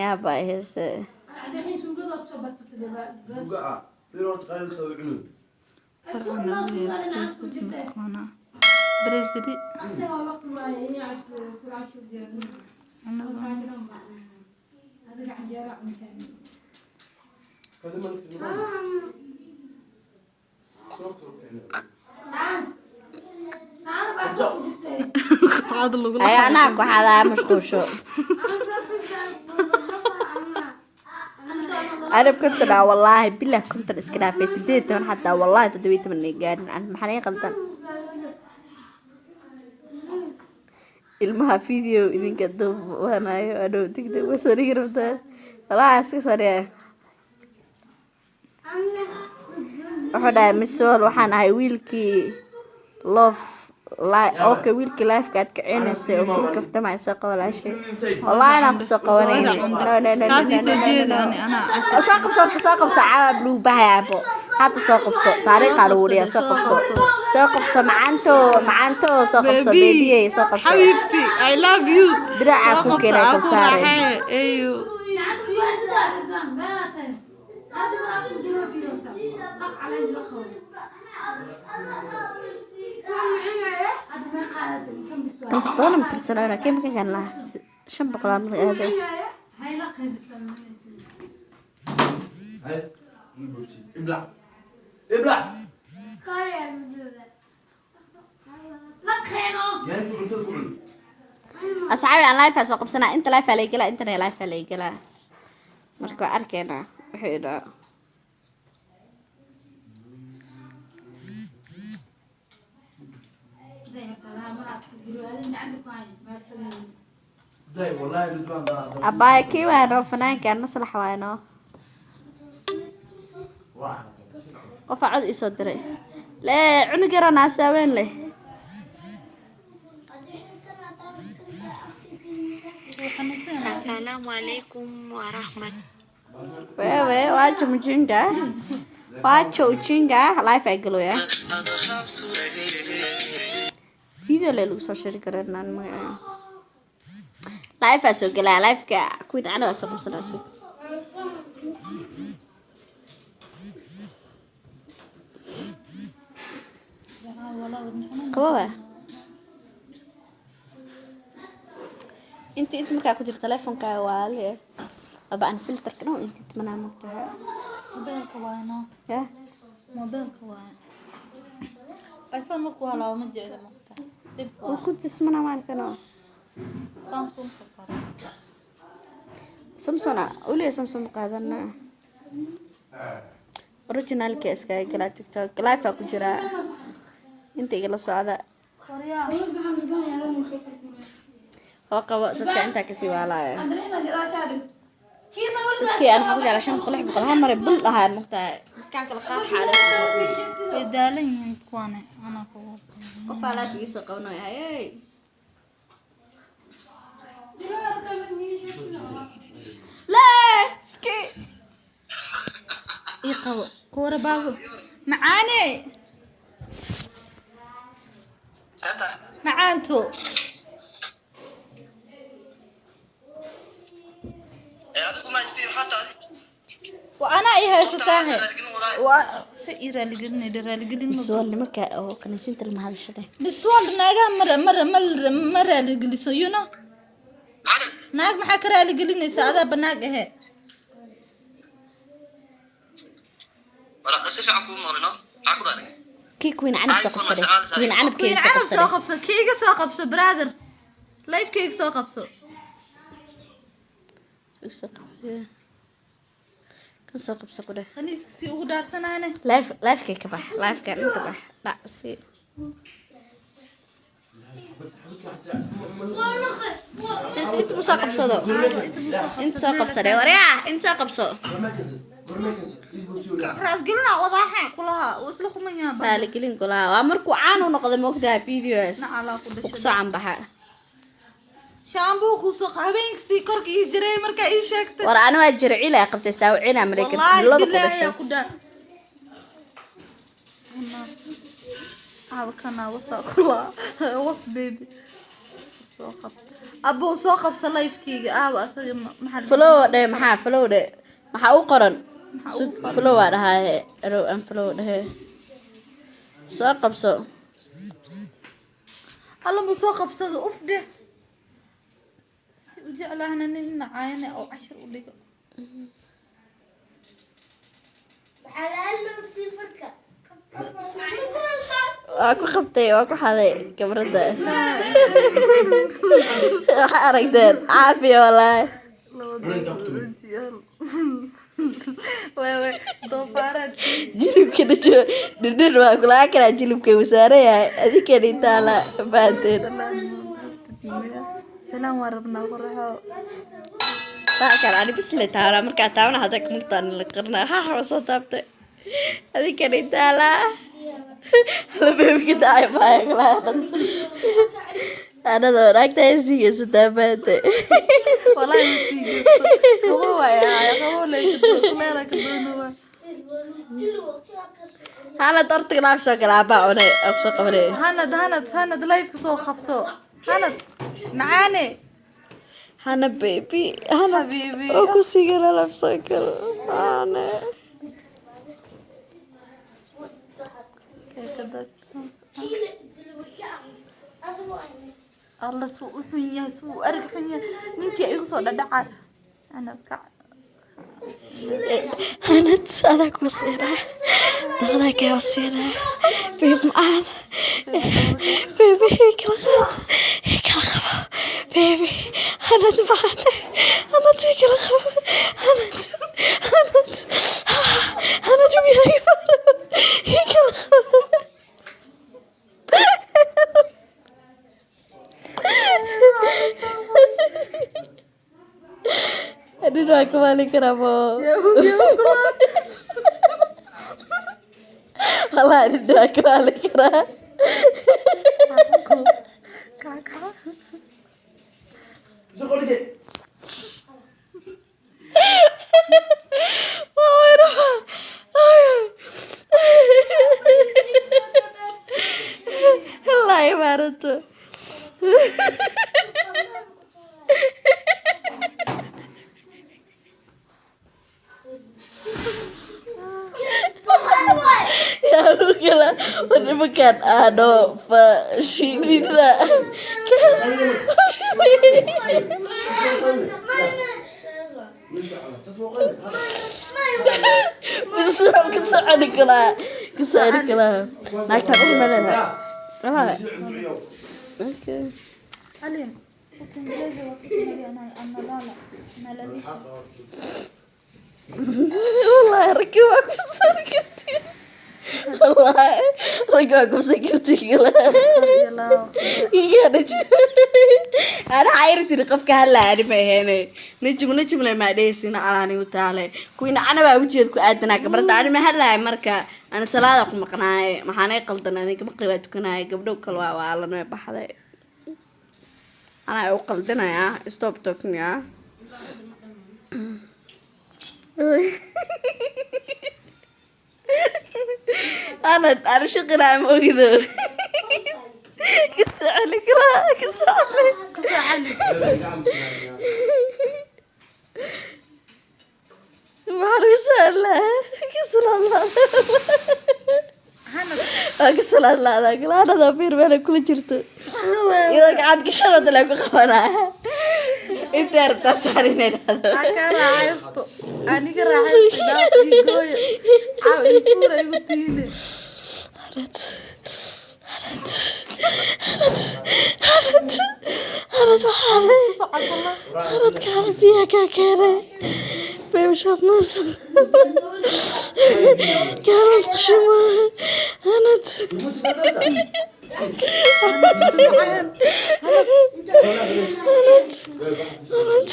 Yaaba heese. Bareesgadi. Ay, anaa ku xadaa mashquusho. Arab 50 aa, wallaahi bilah, 50 iska dhaafay, 18 xataa, wallaahi 17 ay gaarin. Maxaa iga qaldan? Ilmaha video idinka duubanayo, adhow degdeg ma soo dhigi rabtaan? Wallaahi iska sariya. Wuxuu dhahay Miss World, waxaan ahay wiilkii love. Okay, wiilkii lifeka aad kicinaysay oo kula kaftamaya, soo qabo walaashay. Wallahi inaan kusoo qabanaynin. No, no, no, no. Kaasii No, soo no, no, jeeda. No. Ani anaa cashir. Soo qabso horta, soo qabso. Caawa blue bahayaabo. Hadda soo qabso, taariikhaa lagu dhigaa. Soo qabso, soo qabso, macaanto, macaanto, soo qabso. Baby soo qabso. Xabiibti, I love you. Diracaa Soo ku qabso, keenay aa ku kabsaare. raaxee eeyo. Kan todoba ma fiirsanayno kee makan kan lahaa 500 aa marka aaday. ابلع ابلع. يعني انت قلت لكم. Asxaabi, aan live soo qabsanaa. Inta live aa laga galaa, intana live aa laga galaa. Marka waa arkeynaa wuxuu i dhaco. داي والله رضوان ده. Abbaaya, kii waano fanaankan maslax waano. واحد. Qofaa cod iisoo diray lee, cunug yaroo naasaaween leh. Assalamu alaikum warahmatullahi. Wewe wacha mjinga, wacha ujinga. Live ay galoya, video le lagu soo shiri karanaan magaca. Live aa soo galaa, liveka kuwii dhacna waa soo qabsanaa. Soo qababa inta markaa ku jiro telefonkaaga waa le aba aan filterka dhan inta manaa mogtahay. Mobeelka waay no. Ya. Mobeelka waay. iPhone markuu halaabo ma jecla maqta dhib. Uu ku tusmana maalkano. Samsung ka qora. Samsung uliya, Samsung qaadana, originalka iskaga galaa. TikTok live aa ku jiraa, inta igala socda. Qoryaa. Oo qabo dadka intaa kasii waalaya. Dadkii aan waxaa ku jeclaa 500, 600 hal maray bul dhahaan mogtahay, dadkaan kala qaad xaalad. Way daalan yihiin kuwaane, anaa kugu. Qofaa live iisoo qabanaya, hey. Lee ki Ii qabo kuwara baabo macaane, macaanto. Waa anaa i haysataahe, waa si ii raaligelinayda, raaligelin ma. Mise waa nimanka oo kaniisinta lama hadashade. Bis waa naagaha mar ma raaligeliso. Naag maxaa ka raaligelinaysaa? Adaa banaag ahe. Kii Queen Canab soo qabsaday, Queen Canabkeeda Queen soo Canab soo qabsaday. Qabso keyga, soo qabso brother, lifekeyga soo qabso. Soo qabso. Kan soo qabso qudhe. Khaniiska si ugu dhaarsanaane. Live, livekay ka bax, liveka dhan ka bax, dhac si. Inta mu soo qabsado, inta soo qabsaday, waryaa, inta soo qabso. Raasgelina wadaaxe kulaha uu isla kuman yaaba. Raaligelin kulaha waa markuu caan u noqday moogtaha videos. Nacalaa ku uu dhashay. Kusoo canbaxa. Shaambuu kusoo habeenkii korka ii jiray markaa ii sheegtay. War ani waa jircila qabtay, saawicina malay karta. Wallaahi Dhilada ku bilaahi yaa dhashay. Ku dhaa Aba kana wasa kula was baby. Soo qab, abuu, soo qabsa live-keyga. Aawa asaga? Maxaa? Follow dhe. Maxaa follow dhe? Maxaa u qoran? Sug, follow waa dhahaaye. Erow aan follow dhehe. Soo qabso. Alla mu soo qabsado, uf dheh. Si u jeclaahna nin nacaayane oo cashir u dhigo. Waa ku qabtay, waa ku xaday gabradda. Waxaa aragteen caafiya walaahi. Waay doofaaraad. Jilibka dhajo dhindhin waa kulaga karaa. Jilibka wuu saaran yahay adinkana intaa la fahanteen. Salaan waan rabnaa, qoraxo. Baalkan ani bis le taabana. Markaa taabana hadda kamurtaan la qarnaa. Ha soo taabtay adinkana intaa la la beebka dhacay baaya kala anadoo naagta sigaysataa, fahantay? Walaahi ma sii geysto. Qabo waay ahay, qabo leela ka doono waa. Hala dortiga laaf soo gala abaa cunay oo soo qabanay. Hanad, Hanad, Hanad, live-ka soo qabso. Hanad macaane. Hana baby, hana. Xabiibi. Oo ku sigana laaf soo galo hana. Alla suu u xun yahay, suu u arag xun yahay ninkii igu soo dhadhaca ana kac. Hanad adaa ku siinaa, dabadaa kaa siinaa, babe macaan, baby, kala qaad, kala qabo, baby. Hanad macaan, Hanad, kala qabo. Hanad, Hanad, Hanad, biyaha kala qabo. Adina waa ku maalin karaa mo. Wallahi adina waa ku maalin karaa. Kaka. Soo qodhige. Wallahi maaranta. Yaa u kala war nimankan aano fashinida. Ka soconi karaa, ka soconi karaa. Naagtaan u maleedahay. Okay. Alin utengeleze watoto mali analala analalisha. Wallahi ragga waa kufsan kartiin. Wallahi ragga waa kufsan kartiin kala. Iga ana xayr tiri qofka hadla ani ma aheene. Najum najum le ma dheysina alaani u taale. Kuwiina ana baa ujeed ku aadanaa gabarta ani ma hadlaay marka ana salaada ku maqnaaye. Maxaanay qaldan adinka maqrib baa tukanaaye. Gabdho kale waa waalan way baxday. Anaa u qaldinayaa. Stop talking ah. Ana ana shaqinaa ma ogido. Ka soconi karaa, ka soconi. Maxaa lagu socon ka salaad? Waa ka salaad laadaa galaanada fiir meel ay kula jirto. Iyadoo gacant gashada la ku qabanaa. Intee rabtaa saar inay dhahdo. Aka raaxaysto, aniga raaxaysto, dhaaf ii gooyo, caaw ii fuura igu tiine. Hanad, Hanad, Hanad, Hanad, waxaa leh. Socodala. Hanad kaale biyaha kaa keenay. Baby shaaf mas. Kaale musqusha maaha. Hanad. Hanad. Hanad.